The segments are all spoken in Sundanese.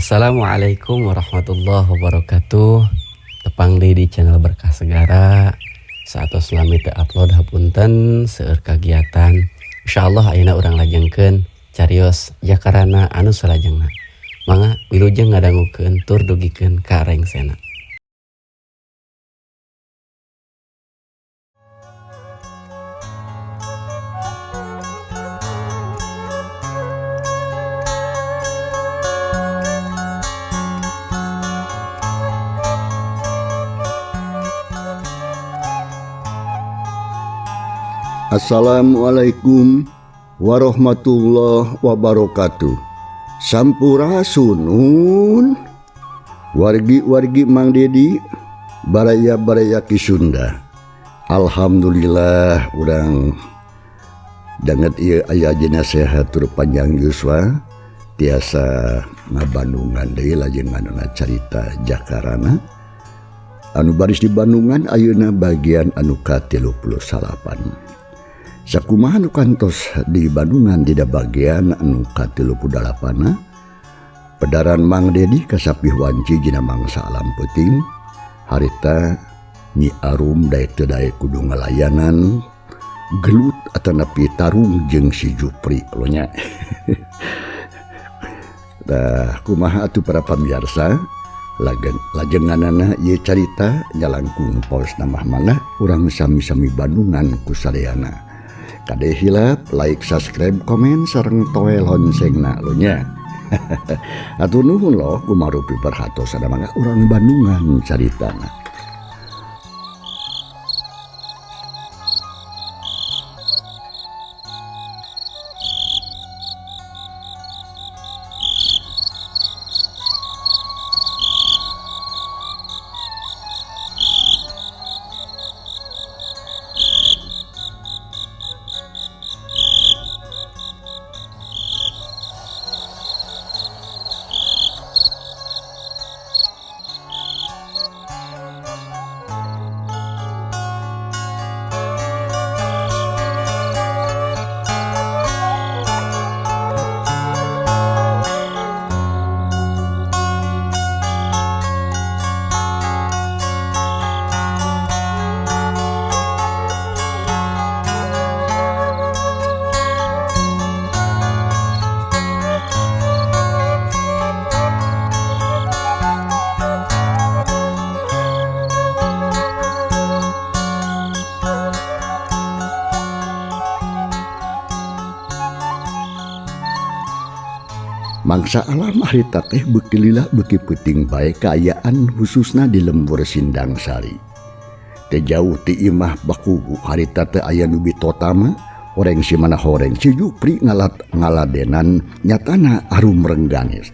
Assalamualaikum warahmatullahi wabarakatuh. Tepang deui di channel Berkah Segara. Saatos lami teu upload, hapunten, seueur kagiatan. Insyaallah ayeuna urang lajengkeun carios Jakarana anu salajengna. Mangga wilujeng ngadangukeun tur dugikeun ka rengsena. Assalamualaikum warahmatullahi wabarakatuh. Sampurasunun wargi-wargi Mang Dedi, baraya-baraya Ki Sunda. Alhamdulillah urang danget ieu aya dina sehat tur panjang yuswa, tiasa ngabandungan deui lajenganana carita Jakarana anu baris di Bandungan ayeuna bagian anu ka-38. Sakumaha nu kantos di Bandungan dina bagian anu ka-38, pedaran Mang Dedi kasapih wanci dina mangsa alam peuting harita Nyi Arum daek teu daek kudu ngalayanan gelut atanapi tarung jeung si Jupri lo nya. Tah kumaha atuh para pamirsa, lajenganana ieu carita nyalangkung paos namah manah urang sami-sami Bandungan ku sadayana. Kade hilap, like, subscribe, komen, sareng toel loncengna lo nya. Atuh nuhun loh kumarupi perhatosan mangga urang Bandungan caritana. Mangsa alam harita teh beuki lila beuki peuting bae kaayaan khususna di lembur Sindang Sari. Teu jauh ti imah bakugu harita teh aya nu bitotama horeng si mana horeng si Jupri ngalat ngaladenan nyatana Arum Rengganis.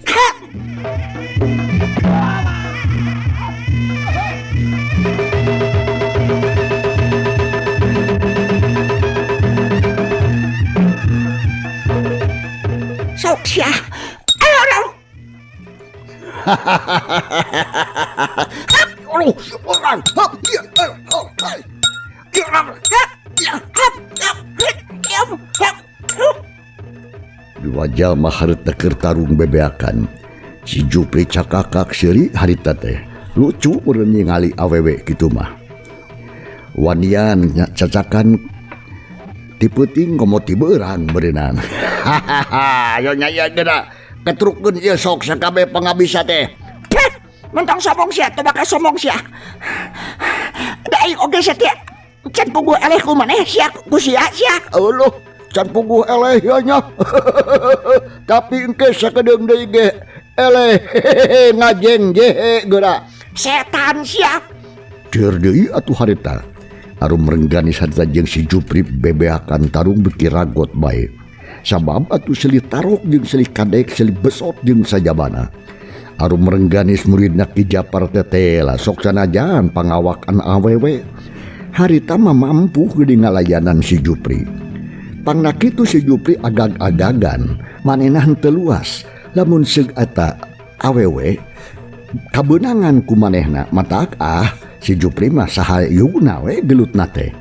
Sok sia. Dua jalma harita keur tarung bebeakan. Si Jupri cakakak seuri harita teh. Lucu urang ningali awewe kitu mah. Wanian cacakan ti peuting komo ti beurang beureunan. Hahaha, yo nya ieu geura. Ketrukeun ieu sok sakabeh pangabisa teh. Mentang somong sia teu bakal somong sia. Da aing oge sia teh can puguh eleh ku maneh sia ku sia sia. Eueuh, can puguh eleh ya nya. Tapi engke sakedeung deui ge eleh ngajeng jehe geura. Setan sia. Ceur deui atuh harita. Arum Rengganis harita jeung si Jupri bebeakan tarung beuki ragot bae. Sabab atuh silih tarok jeung silih kadek silih besot jeung sajabana. Arum Rengganis muridna Ki Japar teh lah sok sanajan pangawakan awewe. Harita mah mampu geuning ngalayanan si Jupri. Pangna kitu si Jupri agag-agagan, manehna henteu luas. Lamun seug eta awewe kabeunangan ku manehna matak ah si Jupri mah saha yugna we gelutna teh.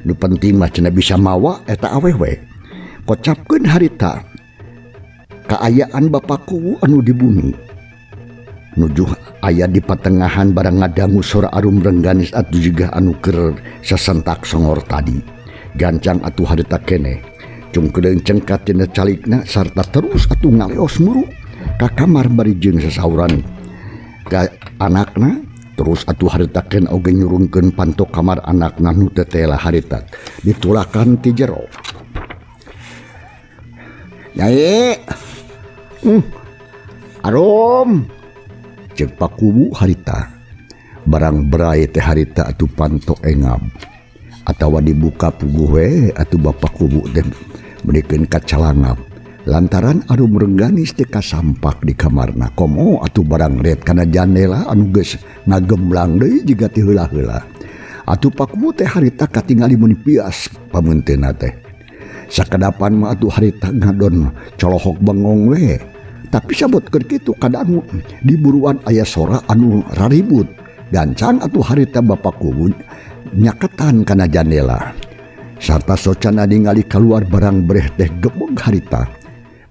Nu penting mah cenah bisa mawa eta awewe. Kocapkeun harita kaayaan bapakku anu di bumi. Nuju aya di patengahan barang ngadangu sora Arum Rengganis atuh jiga anu keur sasentak songor tadi. Gancang atuh harita keneh. Cungkeudeung cengkat tina calikna sarta terus atuh ngaleos muru ka kamar bari jeung sasauran ka anakna. Terus atuh harita ken oge nyurungkeun panto kamar anakna nu tetela harita ditulakan ti jero. Nyai, Arum, cek Pakuwu harita. Barang berai teh harita atuh panto engab atawa dibuka puguh we atuh Bapak Kuwu teh meunikeun kacalangap. Lantaran Arum Rengganis teh kasampak di kamarna komo atuh barang ret kana jandela anu geus ngagemblang deui jiga ti heula-heula. Atuh Pakuwu teh harita katingali meuni pias pameunteuna teh. Sakedapan mah atuh harita ngadon colohok bengong we. Tapi sabot keur kitu kadangu di buruan aya sora anu raribut. Gancang atuh harita Bapak Kuwu nyaketan kana jandela. Sarta socana ningali kaluar barang breh teh gebeg harita.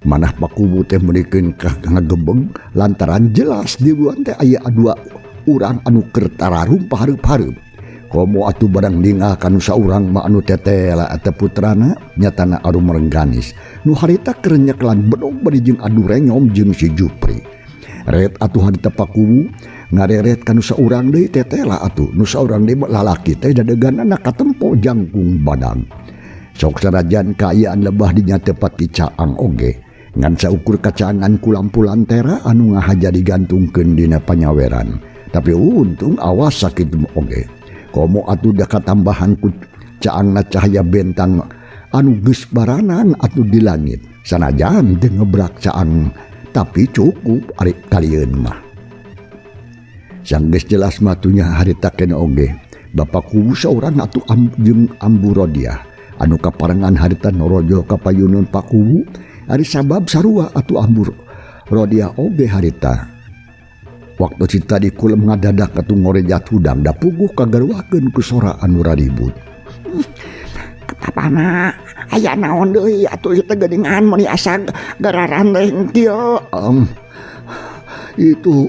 Manah Pakuwu teh meunikeun ka ngagebeg lantaran jelas di buruan teh aya dua urang anu keur tararumpah hareup-hareup. Komo atuh barang ningal kanu saurang mah anu tetela eta putrana nyatana Arum Rengganis. Nu harita keur nyeklan bedog bari jeung adu renyom jeung si Jupri. Ret atuh harita Pakuwu ngareret kanu saurang deui tetela atuh. Nu saurang deui mah lalaki teh dadeganana katempo jangkung badan. Sok sanajan kaayaan lebah dinya teu pati caang oge. Ngan saukur kacaangan ku lampu lantera anu ngahaja digantungkeun dina panyaweran. Tapi untung awas sakitu oge. Komo atuh da katambahan ku caangna cahaya bentang anu geus baranang atuh di langit. Sanajan teu ngebrak caang tapi cukup ari kalieun mah. Sanggeus jelas matunya harita kene oge. Bapak Kuwu saurang atuh jeung Ambu Rodiah anu kaparengan harita norojo ka payunun Pakuwu ari sabab sarua atuh Ambu Rodiah oge harita. Waktu cita di kulem ngadadak atuh ngorejat hudang da puguh kagaruakeun ku sora anu raribut. Kapapana aya naon deui atuh ieu teh geuningan meuni asa gararan deui kieu. Itu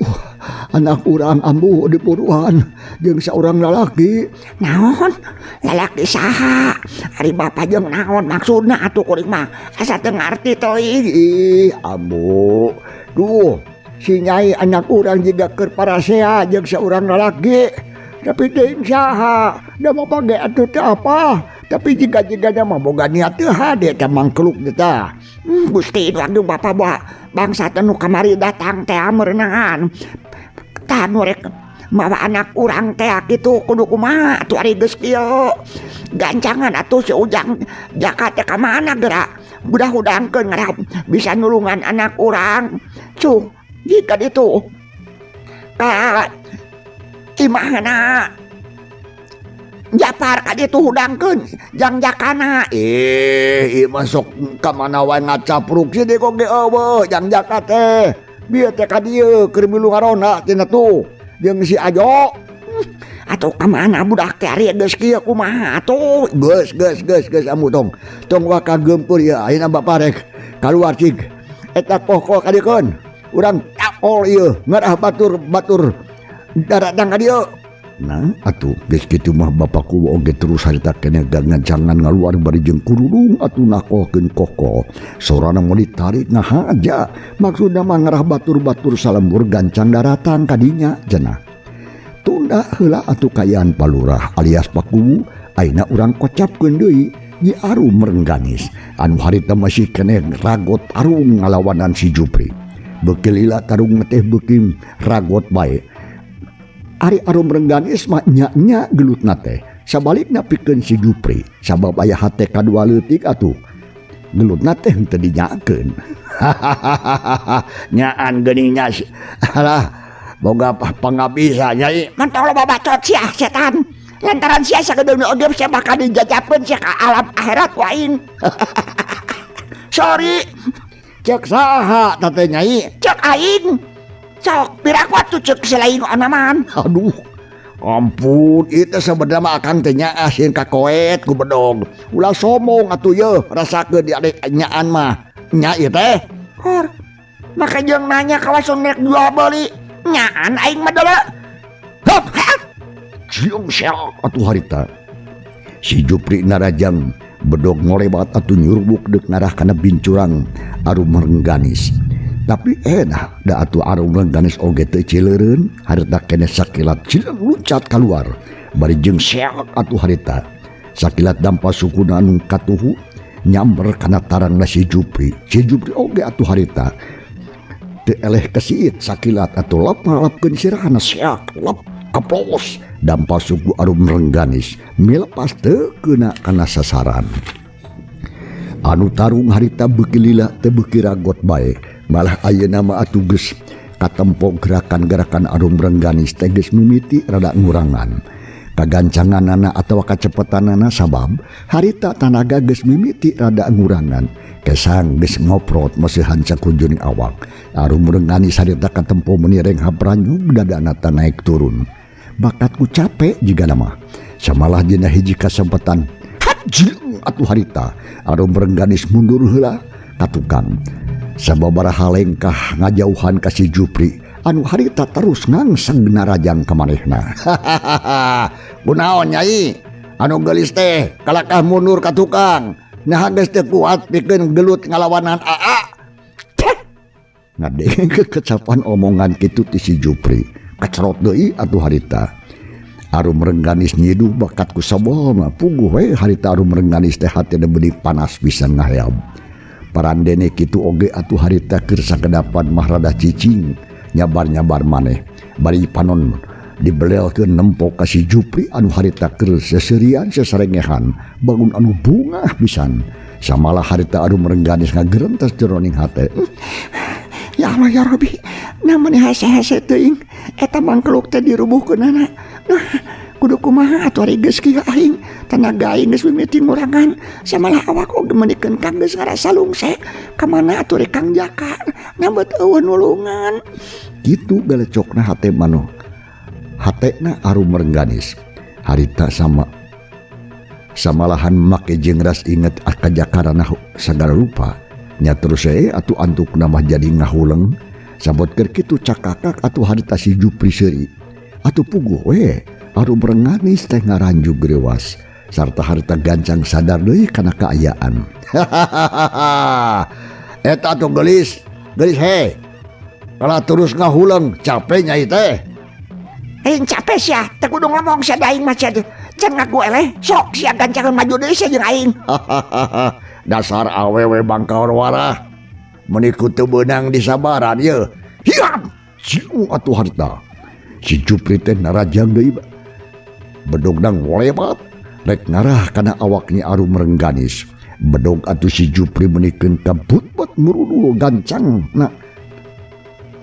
anak urang ambu di puruan jeung saurang lalaki. Naon? Lalaki saha? Ari bapa jeung naon maksudna atuh kuring mah asa teu ngarti teuing. Ih, ambu. Duh, si nyai anak urang jiga keur parasea jeung saurang lalaki. Tapi teuing saha? Da mah page atuh teu apa? Tapi jiga-jigana mah boga niat teu hade teh mangkeluk teh tah. Gusti aduh bapa bawa bangsa teh nu kamari datang teh merenangan. Tah nu rek mawa anak urang teh kitu kudu kumaha atuh ari geus kieu. Gancangan atuh si Ujang Jaka teh ka mana geura? Budah hudangkeun ngarah bisa nulungan anak urang. Cuh, jika ditu ka imahna Japar ka ditu hudangkeun jang jakana. Ieu mah sok ka mana wae ngacapruk sih deui kok ge eueuh jang jaka teh. Bieu teh ka dieu keur milu ngaronda cenah tuh jeung si Ajo. Atuh ka mana budak teh ari geus kieu kumaha atuh? Geus geus geus geus ambu tong. Tong waka geumpeur ieu ayeuna bapa rek kaluar cig. Eta koh-koh ka dieu. Urang takol ieu ngarah batur-batur daratang ka dieu. Nah, atuh geus kitu mah bapakku oge terus harita keneh gangan ngaluar bari jeung kurudung atuh nakohkeun kokoh. Sorana mau ditarik ngahaja. Maksudna mah ngarah batur-batur salembur gancang daratan kadinya cenah. Tunda heula atuh kaayaan palurah alias Pakuwu ayeuna urang kocapkeun deui Nyi Arum Rengganis anu harita masih keneh ragot tarung ngalawanan si Jupri. Beuki lila tarung teh beuki ragot bae. Ari Arum Rengganis mah nya-nya gelutna teh. Sabalikna pikeun si Jupri sabab aya hate kadua leutik atuh. Gelutna teh henteu dinyakeun. Nyaan geuning nya. Alah, boga pangabisa nyai. Mantong loba bacot sia setan. Lantaran sia sagedeuna oge sia bakal dijajapkeun sia ka alam akhirat ku aing. Sorry. Cek saha teh nyai? Cek aing. Sok piraku atuh cek selain anaman. Aduh, ampun, itu sebenarnya mah akang teh nyaah sieun ka koet ku bedog. Ulah sombong atuh yeuh, rasakeun di adek nyaan mah. Nya ieu teh. Hor. Maka jeung nanya kawasan rek jual beli. Nyaan aing mah dolo. Hop, ciung seak atuh harita. Si Jupri narajang bedog ngolebat atuh nyurbuk deuk ngarah kana bincurang Arum Rengganis. Tapi edah da atuh Arum Rengganis oge teu cileureun harita keneh sakilat cileung luncat kaluar bari jeung seak atuh harita. Sakilat dampa sukuna anu katuhu nyamber kana tarangna si Jupri. Si Jupri oge atuh harita teu eleh kesiit sakilat atuh lap ngalapkeun sirahna seak lap keplos dampa suku Arum Rengganis milepas teu keuna kana sasaran. Anu tarung harita beuki lila teu beuki ragot bae, malah ayeuna mah atuh geus katempo gerakan-gerakan Arum Rengganis teh geus mimiti rada ngurangan kagancanganana atawa kacepetanana sabab harita tanaga geus mimiti rada ngurangan. Kesang geus ngoprot masihan sakujuning awak. Arum Rengganis harita katempo meuni renghap ranjug dadana ta naik turun. Bakatku capek jiga nama. Samalah dina hiji kasempatan. Hajing atuh harita. Arum Rengganis mundur heula ka tukang. Sababaraha lengkah ngajauhan ka si Jupri anu harita terus ngangseng narajang ka manehna. Kunaon nyai? Anu geulis teh kalakah mundur ka tukang. Nah geus teu kuat pikeun gelut ngalawanan aa. Ngadenge kecapan omongan kitu ti si Jupri. Kacerot deui atuh harita. Arum Rengganis nyiduh bakat ku sabol mah puguh we harita Arum Rengganis teh hatena beuni panas pisan ngaheab. Parandene kitu oge atuh harita keur sakedapan mah rada cicing nyabar-nyabar maneh. Bari panon dibelelkeun nempo ka si Jupri anu harita keur seserian sesarengehan bangun anu bungah pisan. Samalah harita Arum Rengganis ngagerentes jeroning hate. Ya Allah ya Rabbi, namun hese-hese teuing eta mangkeluk teh dirubuhkeunana. Nah, kudu kumaha atuh ari geus kieu aing, tanaga aing geus mimiti ngurangan, samalah awak oge meunikeun kang geus ngarasa lungse. Ka mana atuh ari Kang Jaka, nambet eueuh nulungan. Kitu galecokna hate manoh. Hatena Arum Rengganis. Harita sama samalahan make jeung ras inget kajakarana sagala rupa. Nya terus we atuh antukna mah jadi ngahuleng. Sabot keur kitu cakakak atuh harita si Jupri seuri. Atuh puguh we Arum Rengganis teh ngaranjug reuwas sarta harita gancang sadar deui kana kaayaan. Eta atuh geulis, geulis he. Kalah terus ngahuleng capek nyai teh. Aing capek sia, teu kudu ngomong sia da aing mah sia. Can ngaku eleh, sok sia gancangan maju deui sia jeung aing. Dasar awewe bangkaur warah. Meniku teu beunang disabaran ye. Hiap! Ciu atuh harita. Si Jupri teh narajang deui bedogna ngolebat rek ngarah kana awaknya Arum Rengganis. Bedog atuh si Jupri menikeun ka but-but murudul gancang na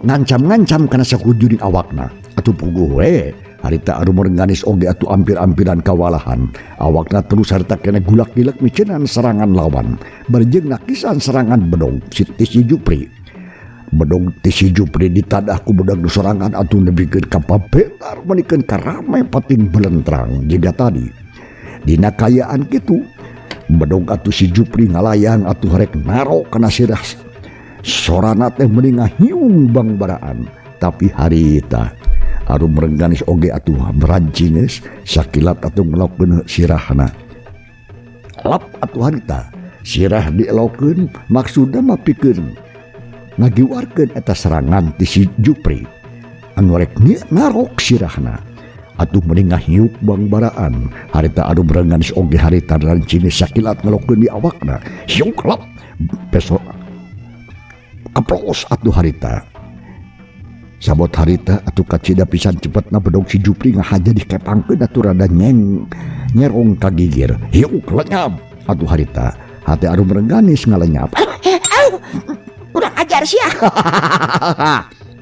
ngancam-ngancam kana sakujuring awakna. Atuh puguh we harita Arum Rengganis oge atuh ampir-ampiran kawalahan. Awakna terus harita kena gulak-gilak micenan serangan lawan. Barjeung nakisan serangan bedog si si Jupri. Bedog ti si Jupri ditadah ku bedog serangan atuh nepikeun ka pabentar menikeun ka rame pating belentrang jiga tadi. Dina kayaan kitu bedog atuh si Jupri ngalayang atuh rek narok kana sirah. Sorana teh meuni ngahiung bangbaraan. Tapi harita Arum Rengganis oge atuh merancingeus sakilat atuh ngelokeun sirahna. Lap atuh harita sirah dielokeun maksudna mah pikeun ngagiwarkeun eta serangan ti si Jupri anu rek narok sirahna. Atuh meuni ngahiuk bangbaraan. Harita Arum Rengganis oge harita rancingeus sakilat ngelokeun di awakna. Hiuk lap peso keplos atuh harita. Sabot harita atuh kacida pisan cepetna bedog si Jupri ngahaja dikepangkeun atuh rada nyerong ka gigir. Hiuk lenyap atuh harita. Hate Arum Rengganis ngalenyap. Kurang ajar sia.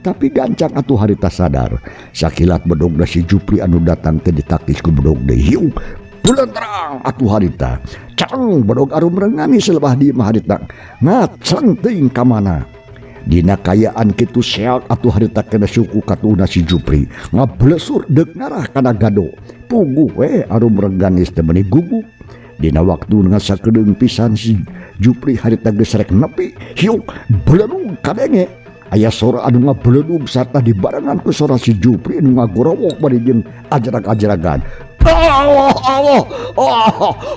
Tapi gancang atuh harita sadar. Sakilat bedogna si Jupri anu datang teh ditakis ku bedog deui. Hiuk bulentrang atuh harita. Cang bedog Arum Rengganis lebah di imah harita. Ngaceng teuing ka mana. Dina kayaan kitu seak atuh harita kena suku katuna si Jupri ngablesur deuk ngarah kana gado. Puguh we Arum Rengganis teh meuni gugup. Dina waktu ngasakedeung pisan si Jupri harita geus rek nepi hiuk belenung kadenge. Aya sora anu ngabeledug sarta dibarengan ku sora si Jupri anu ngagorowok bari jeung ajrag-ajragan. Allah Allah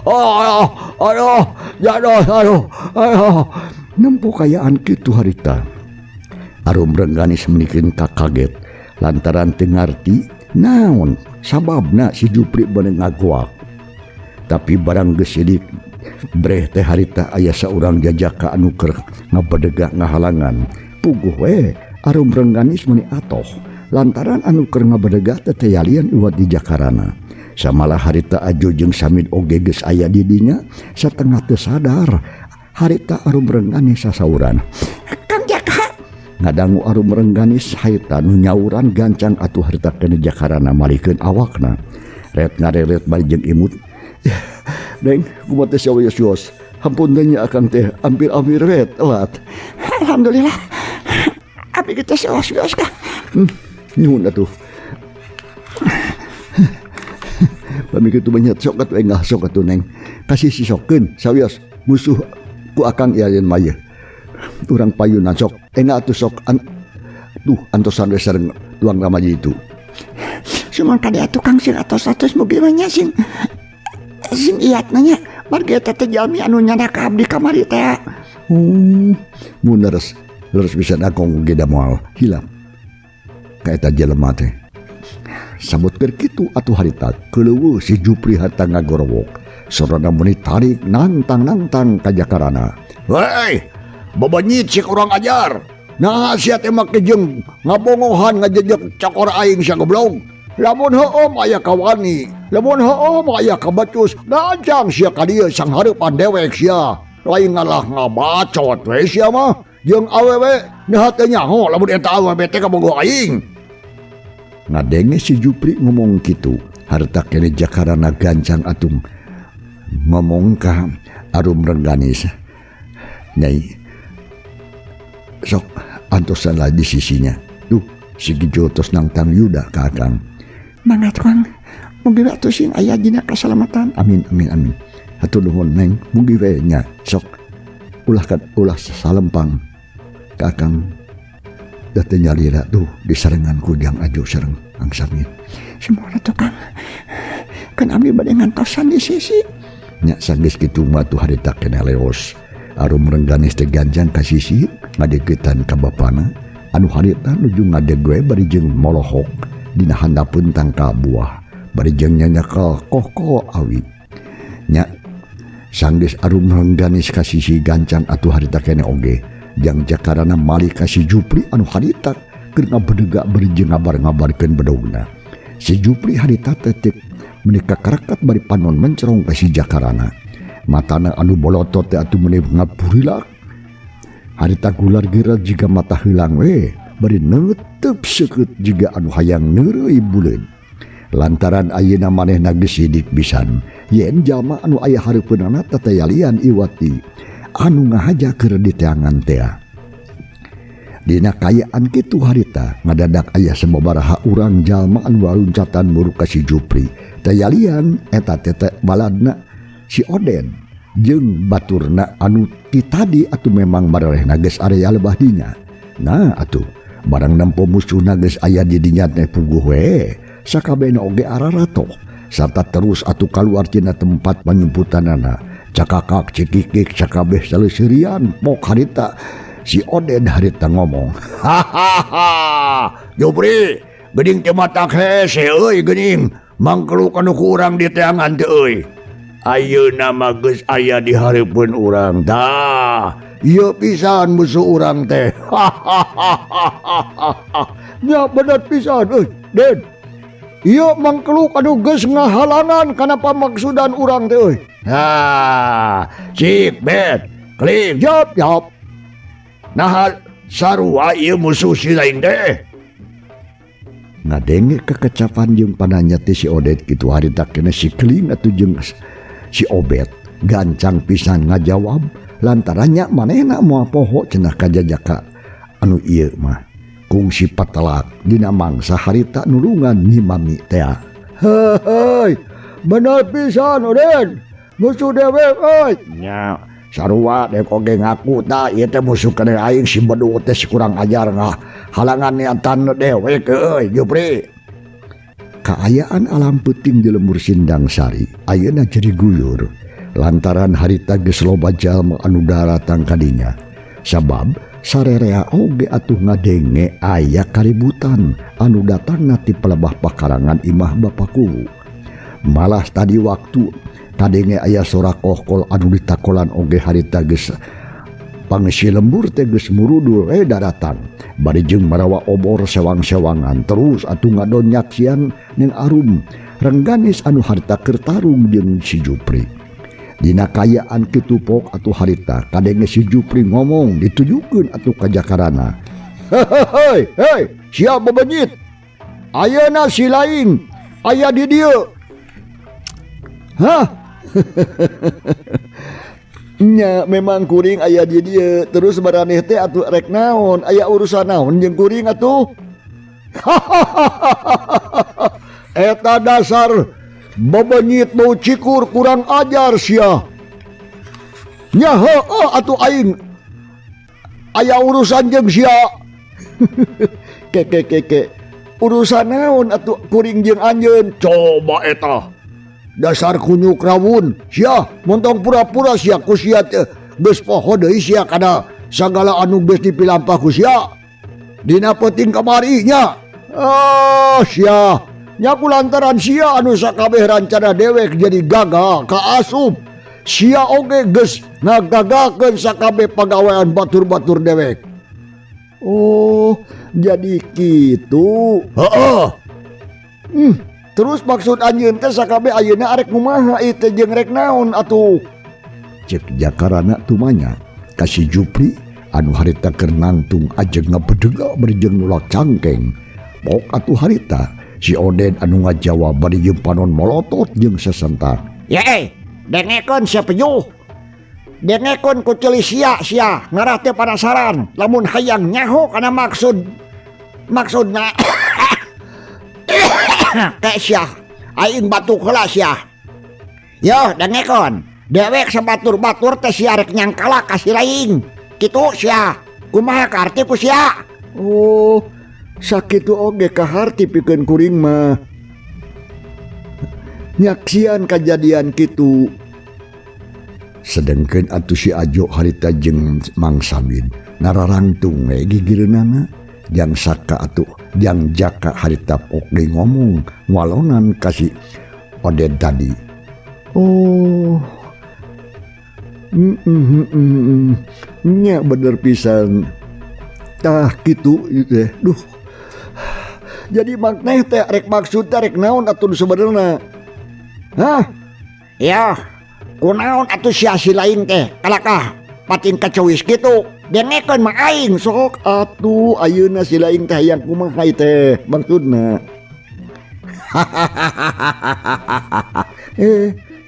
Allah aduh aduh aduh aduh nempo kayaan kitu harita. Arum Rengganis menikeun kakaget lantaran teu ngarti naon sababna si Jupri beunang ngagoak. Tapi barang geus sidik breh teh harita aya saurang jajaka anu keur ngabedegah ngahalangan. Puguh we Arum Rengganis meuni atoh lantaran anu keur ngabedegah teh teyalian iwat di jakarana. Samalah harita Ajo jeung Samid oge geus aya di dinya satengah teu sadar harita Arum Rengganis sasauran. Kang Jaka ngadangu Arum Rengganis harita nu nyauran gancang atuh harita kana jakarana malikeun awakna. Ret ngareret bari jeung imut. Neng, kumaha teh sawios-wios. Hampun teh nya akang teh ampir-ampir we telat. Alhamdulillah. Abi kita sawios-wios kah? Nyuhun atuh. Pami kitu banyak sok atuh enggah sok atuh neng. Kasih sisokeun sawios musuh ku akang ieu mah ieu. Urang payunan sok enggah atuh sok tuh antosan we sareng tuang ramaji itu. Sumangka dia tukang sing atos-atos mugi mah nya sing sing iat nanya marga eta teh jalmi anu nyandak ka abdi kamari teh. Mun leres leres bisa dagong ge da moal hilap ka eta jelema teh. Sabot keur kitu atuh harita keuleueuh si Jupri harta ngagorowok. Sorana meuni tarik nantang-nantang ka jakarana. Hei, babanyit si kurang ajar. Nah sia teh make jeung ngabongohan ngajejek cakor aing sia goblok. Lamun heueuh aya kawani, lamun heueuh aya kabacus, gancang sia ka dieu sanghareupan dewek sia. Lain ngalah ngabacot we sia mah jeung awewe nah teu nyaho lamun eta awewe teh kabogoh aing. Ngadenge si Jupri ngomong kitu, harta kene jakarana gancang atung ngomong ka Arum Rengganis. Nyai, sok antosan lah di sisinya. Duh, si Gijo tos nangtang yuda ka akang. Mangga tukang, mugi we atuh sing aya dina kasalamatan. Amin amin amin. Hatur nuhun neng, mugi we nya sok ulah kan ulah salempang ka akang. Da teu nyalira tuh disarengan ku Jang Ajo sareng Kang Samid. Sumangga tukang, kan abdi bade ngantosan di sisi. Nya sanggeus kitu mah tuh harita keneh leos. Arum Rengganis teh ganjang ka sisi ngadeukeutan ka bapana anu harita nuju ngadeg we bari jeung molohok dina handapeun tangkal buah bari jeung nyanyakal koh-koh awi. Nya sanggeus Arum Rengganis ka sisi gancang atuh harita keneh oge jang jakarana malih ka si Jupri anu harita keur ngabedega bari jeung ngabar-ngabarkeun bedogna. Si Jupri harita teh meuni kakarakat bari panon mencerong ka si jakarana. Matana anu bolotot teh atuh meuni ngaburilak. Harita gular geura jiga mata heulang we bari neuteup seukeut jiga anu hayang neureui buleud. Lantaran ayeuna manehna geus sidik pisan yen jalma anu aya hareupeunana tatayalian iwati anu ngahaja keur diteangan tea. Dina kayaan kitu harita ngadadak aya sababaraha urang jalma anu waluncatan muruk ka si Jupri. Tayalian eta teh baladna si Oden jeung baturna anu ti tadi atuh memang mararehna geus area lebah dinya. Nah atuh barang nempo musuhna geus aya di dinya teh puguh we sakabehna oge araratoh sarta terus atuh kaluar tina tempat panyumputanana. Cakakak cikikik sakabeh saleuserian pok harita si Oden harita ngomong, hahaha Jupri geuning teh matak hese euy geuning mangkeluk anu ku urang diteangan teh euy. Ayeuna mah geus aya di hareupeun urang tah ieu pisan musuh urang teh. Hahaha nya bener pisan euy Den ieu mangkeluk anu geus ngahalangan kana pamaksudan urang teh euy. Nah cik bet klik jap jap nah sarua ieu musuh si lain teh. Ngadenge kekecapan jeung pananya teh si Odet kitu harita keneh si Keling atuh jeung si Obet gancang pisan ngajawab lantarannya manehna moal poho cenah ka jajaka anu ieu mah kungsi patelak dina mangsa harita nulungan Nyi Mami tea. Heuy bener pisan Oden musuh dewek euy. Nya Sarua dek oge ngaku tah ieu teh musuh keneh aing si Bedul teh si kurang ajar ngah halangan niatan dewek euy Jupri. Kaayaan alam peuting di lembur Sindang Sari ayeuna jadi guyur lantaran harita geus loba jalma anu daratang ka dinya. Sabab sarerea oge atuh ngadenge aya kaributan anu datangna ti pelebah pakarangan imah Bapak Kuwu. Malah tadi waktu kadenge aya sora kohkol anu ditakolan oge harita geus pangesi lembur teh geus murudul daratan bari jeung marawa obor sewang-sewangan terus atuh ngadon nyaksian ning arum rengganis anu harita keur tarung jeung si Jupri. Dina kayaan kitu pok atuh harita kadenge si Jupri ngomong ditujukeun atuh ka Jakarana. Hei hei sia bebenyit ayeuna si lain aya di dieu. Hah? Nya memang kuring aya di dieu terus maraneh teh atuh rek naon aya urusan naon jeung kuring atuh. Eta dasar bebenyit bau cikur kurang ajar sia. Nya heueuh atuh aing aya urusan jeung sia. Ke ke ke ke urusan naon atuh kuring jeung anjeun coba eta. Dasar kunyuk rawun sia montong pura-pura sia ku sia teh geus poho deui sia kana sagala anu geus dipilampah ku sia dina peuting kamari nya. Oh sia nya ku lantaran sia anu sakabeh rancana dewek jadi gagal kaasup sia oge geus ngagagakeun sakabeh pagawean batur-batur dewek. Oh jadi kitu. Heeh. Terus maksud anjeun teh sakabeh ayeuna arek kumaha ieu teh jeung rek naon atuh? Cek Jakarana tumanya ka si Jupri anu harita keur nangtung ajeg ngabedega bari jeung nulak cangkeng. Pok atuh harita si Oden anu ngajawab bari jeung panon molotot jeung sesentak. Ya dengekeun sia pejuh. Dengekeun ku ceuli sia sia ngarah teh panasaran lamun hayang nyaho kana maksud maksudna kayak sia aing batuk heula sia. Yo dengekeun dewek sabatur-batur teh sia rek nyangkala ka si lain kitu sia kumaha kaarti ku sia. Oh sakitu oge kaharti pikeun kuring mah nyaksian kajadian kitu. Sedengkeun atuh si Ajo harita jeung Mang Samin nararangtung we gigireunana jang saka atuh jang jaka harita pok deui ngomong walonan ka si Oden tadi. Oh nya bener pisan tah kitu teh. Duh jadi makneh teh rek maksud teh rek naon atuh sebenarna. Hah? Ya kunaon atuh sia si lain teh kalakah pating kacawis kitu dengekeun mah aing sok atuh ayeuna si lain teh hayang kumaha teh maksudna.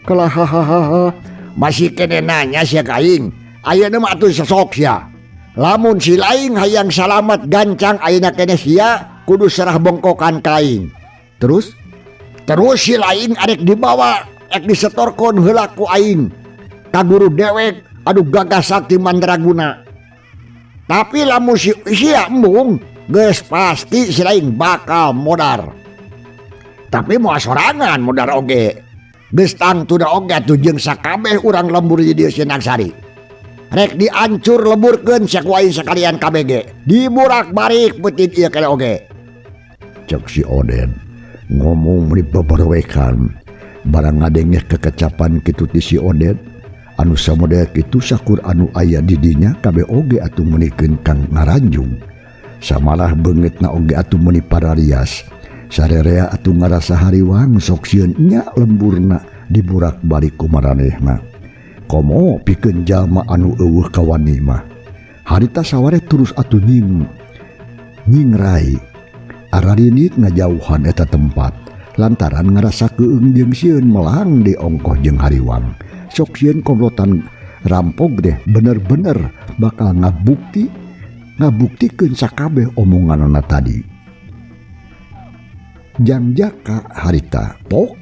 Kalah hahaha masih kene nanya sia ka aing ayeuna mah atuh sesok sia lamun si lain hayang salamat gancang ayeuna kene sia kudu serah bongkokan ka aing. Terus terus si lain arek dibawa ek disetorkeun heula ku aing ka guru dewek anu gagah sakti mandraguna. Tapi lamun si sia embung geus pasti si lain bakal modar. Tapi moal sorangan modar oge. Geus tangtuna oge atuh jeung sakabeh urang lembur di dieu Sindang Sari. Rek diancur leburkeun sia ku aing sakalian KBG. Diburak-barik peuting ieu kene oge. Cek si Oden ngomong meuni beberewekan. Barang ngadenge kekecapan kitu ti si Oden anu samodel kitu sakur anu aya di dinya kabeh oge atuh meunikeun kang ngaranjung. Samalah beungeutna oge atuh meuni pararias. Sarerea atuh ngarasa hariwang sok sieun nya lemburna diburak-balik ku maranehna. Komo pikeun jalma anu eueuh kawani mah. Harita saware terus atuh nyingrai. Ararinit ngajauhan eta tempat lantaran ngarasa keung jeung sieun melang di ongkoh jeung hariwang. Sok sieun komplotan rampok deh bener-bener bakal ngabuktikeun sakabeh omonganana tadi. Jang jaka harita pok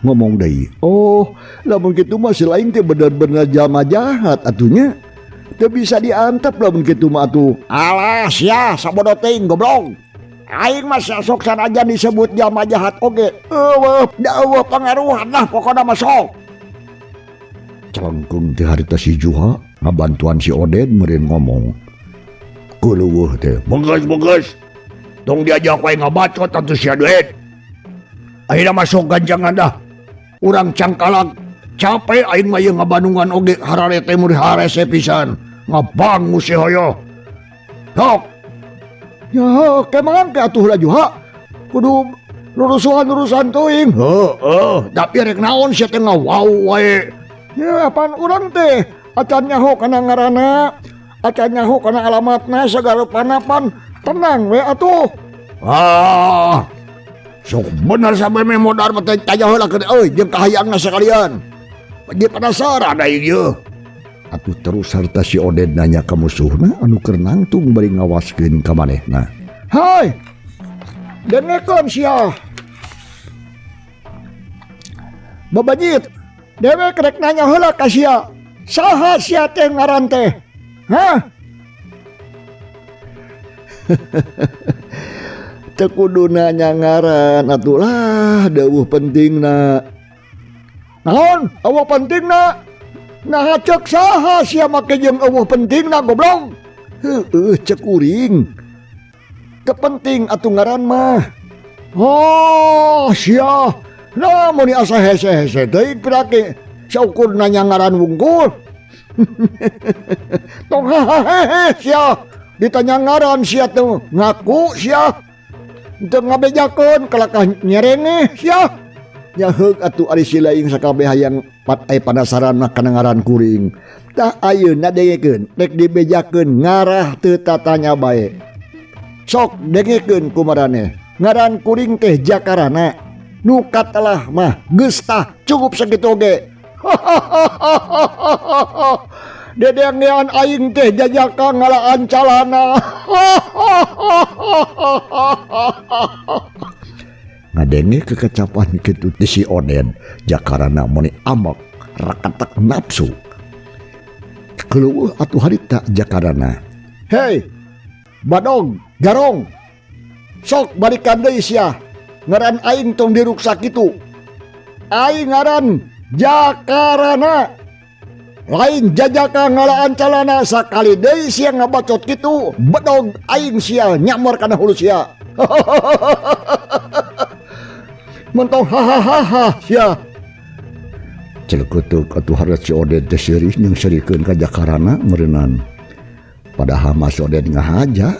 Ngomong deui, "Oh, lamun kitu mah si lain teh bener-bener jalma jahat atunya. Teu bisa diantep lamun kitu mah atuh." Alah sia sabodo teuing goblok. Aing mah sok sanajan disebut jalma jahat oge. Eueuh, da eueuh pangaruhan lah pokona mah sok. Celengkeung teh harita si Juha ngabantuan si Oded meureun ngomong. Keuleueuh teh, "Beges, tong diajak wae ngabacot atuh sia duit. Ayeuna masuk gancangan dah. Urang cangkalak capek aing mah ieu ngabandungan oge harare teh mun harese pisan. Ngabangu si hoyo. Sok." "Ya, kemang ke atuh lah Juha. Kudu lurusan-lurusan teuing." "Heueuh, tapi rek naon sia teh ngawaw wae." "Ya, apaan urang teh acan nyaho kana ngaranna, acan nyaho kana alamatna sagala panapan. Tenang we atuh." "Ah. Sok bener sampe me modar mah teh tanya heula ke euy jeung kahayangna sakalian. Jadi penasaran aing ieu." Atuh terus harta si Oded nanya ka musuhna anu keur nangtung bari ngawaskeun ka manehna. "Hai. Dengekeun sia. Babajit, dewek rek nanya heula ka sia. Saha sia teh ngaran teh? Hah?" Teu kudu nanya ngaran atuh lah, deueuh pentingna. "Naon? Eueuh pentingna? Naha ceuk saha sia make jeung eueuh pentingna goblok?" "Heueuh ceuk kuring. Teu penting atuh ngaran mah." "Oh, sia. Nah, mun asa hese-hese teuing pirake saukur nanya ngaran wungkul." "Tong hahahehe sia. Ditanya ngaran sia teh ngaku sia. Teu ngabejakeun kalakah nyerengeh sia." "Nya heug atuh ari si laing sakabeh hayang pat aya panasaran mah kana ngaran kuring. Tah ayeuna dengekeun rek dibejakeun ngarah teu tatanya bae. Sok dengekeun kumaraneh. Ngaran kuring teh Jakarana. Nu katelah mah geus tah cukup sakitu oge." "Dedengean aing teh jajaka ngalaan calana." Ngadenge kekecapan kitu ti si Oded, Jakarana meuni ambek rakatak nafsu. Keuleueuh atuh harita Jakarana. "Hei, badog, garong. Sok balikan deui sia. Ngaran aing tong diruksak kitu. Aing ngaran Jakarana. Lain jajaka ngalaan calana. Sakali deui sia ngabacot kitu, bedog aing sia nyamor kana hulu sia. Mentong hahaha sia." Celekutuk atuh hareup si Oded teh seurih jeung seurikeun ka Jakarana meureunnan. Padahal mah si Oded ngahaja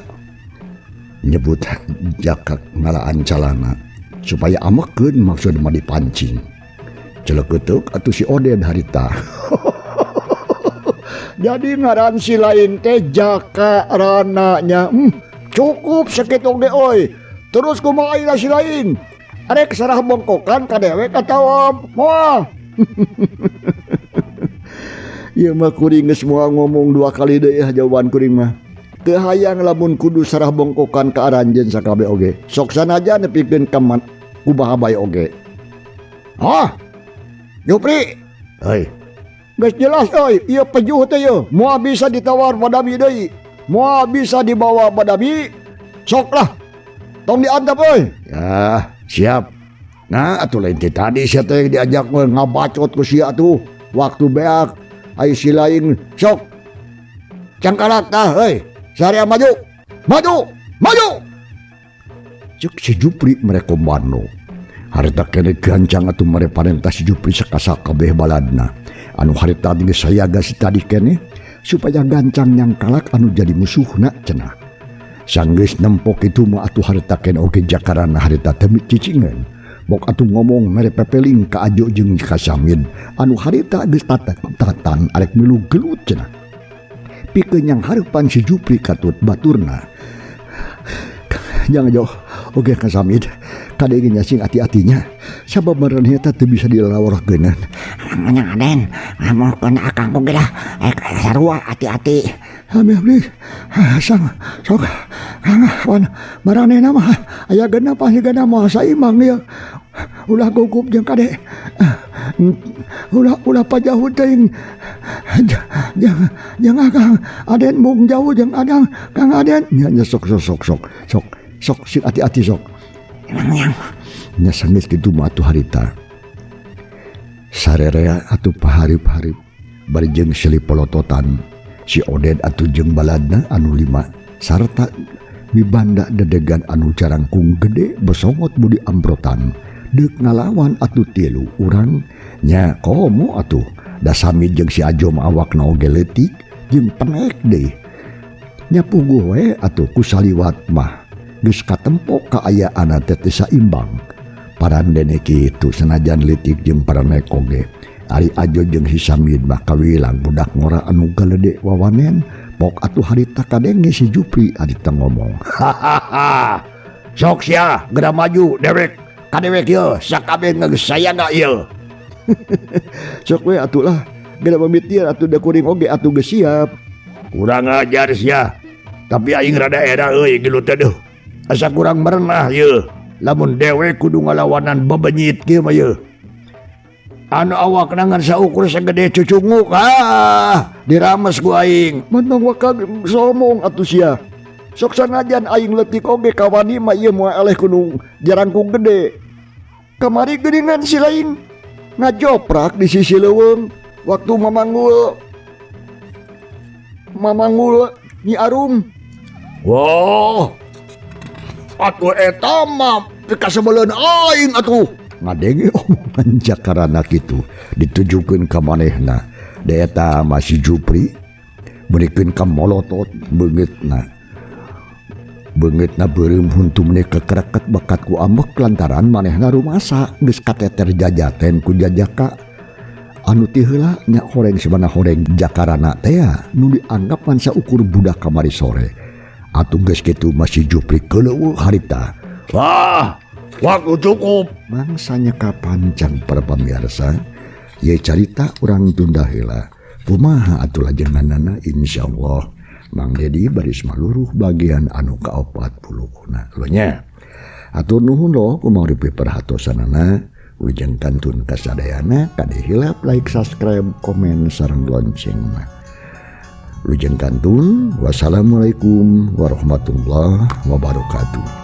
nyebut jaka ngalaan calana supaya amekeun maksud mah dipancing. Celekutuk atuh si Oded harita. "Jadi ngaran si lain teh Jakarana-nya. Cukup sakitu ge euy. Terus kumaha ayeuna si lain? Arek sarah bongkokan ka dewek atawa moal?" Ieu mah kuring geus moal ngomong dua kali deui ya jawaban kuring mah. Teu hayang lamun kudu sarah bongkokan ka aranjeun sakabeh oge. Sok sanajan nepikeun ka kumaha bae oge. "Hah? Jupri, Hei, geus jelas euy, ieu pejuh teh ieu moal bisa ditawar badami deui. Moal bisa dibawa badami. Sok lah. Tong diantep euy." "Ya, siap. Nah, atuh lain teh tadi sia teh diajak mah ngabacot ku sia atuh. Waktu beak ai si lain sok. Cangkalak tah euy. Saria maju. Maju, maju." Ceuk si Jupri merekomando. Harita kene gancang atuh mere parentah si Jupri sakasakabeh baladna. Anu harita geus sayaga si tadi kene supaya gancang nyangkalak anu jadi musuhna cenah. Sanggeus nempok itu mah atuh harita kene oge Jakarana harita teh cicingeun. Bok atuh ngomong mere pepeling ka Ajo jeung ka Samid anu harita geus tatan arek milu gelut cenah. Pikeun yang hareupan si Jupri katut baturna. Jangan jauh. Oke Kang Samid, kadenge nya sing hati-hatinya. Sabab maraneh eta teu bisa dilawarkeun. Nya Aden, ngamokeun akang oge lah. Sarua hati-hati. Ami abdi, sang sok kang wan maranehna mah aya genep pasti genep moal saimang ieu. Ulah gugup jeung kade. Ulah ulah pajahu teuing. Jeung Akang Aden mung jauh jeung Adang Kang Aden. Nya nya sok sok sok sok sok sok sing hati-hati sok. Nya sanggeus kitu mah atuh harita. Sarerea atuh paharip-harip bari jeung silih polototan si Oded atuh jeung baladna anu 5 sarta mibanda dedegan anu carangkung gede besongot budi ambrotan deuk ngalawan atuh 3 urang nya komo atuh dasami jeung si Ajo mah awakna oge leutik jeung penek deui nya puguh we atuh ku saliwat mah geus katempo kaayaanna teh teu saimbang parandene kitu sanajan leutik jeung paranek oge ari Ajo jeung si Samid mah kawilang budak ngora anu galede wawanen pok atuh harita kadenge si Jupri harita ngomong hahaha sok sia geura maju dewek kadewek ieu sakabeh geus sayaga ieu sok we atuh lah geura pamit ieu atuh da kuring oge atuh geus siap kurang ajar sia tapi aing rada era euy gelut teh deuh asa kurang merenah ieu lamun dewek kudu ngalawanan bebenyit kieu mah ieu anu awakna ngan saukur sagede cucunguk ah dirames ku aing mantong wakal somong atuh sia sok sanajan aing leutik oge kawani mah ieu moal eleh kudu jarangkung gede kamari geuningan si lain ngajoprak di sisi leuweung waktu mamanggul Nyi Arum. Wah atuh eta mah pikasebeleun aing atuh ngadenge omongan jakarana kitu ditujukeun ka manehna da eta mah si Jupri meurikeun ka molotot beungeutna beungeutna beureum huntu meni kekereket bakat ku ambek lantaran manehna rumasa geus kateter jajaten ku jajaka anu ti heula nya horeng sabana horeng jakarana teh nu dianggap ngan saukur budak kamari sore atuh geus kitu mah si Jupri keuleuh harita wah waktu cukup mangsanya kapancang para pamirsa ye carita urang tunda heula kumaha atuh lajenganana insyaallah Mang Dedi baris maluruh bagian anu ka-40 na lo nya atur nuhun lo kumaha ripi perhatosanana wilujeng kantun kasadayana kade hilap like subscribe komen sareng loncengna wilujeng kantun wassalamualaikum warahmatullahi wabarakatuh.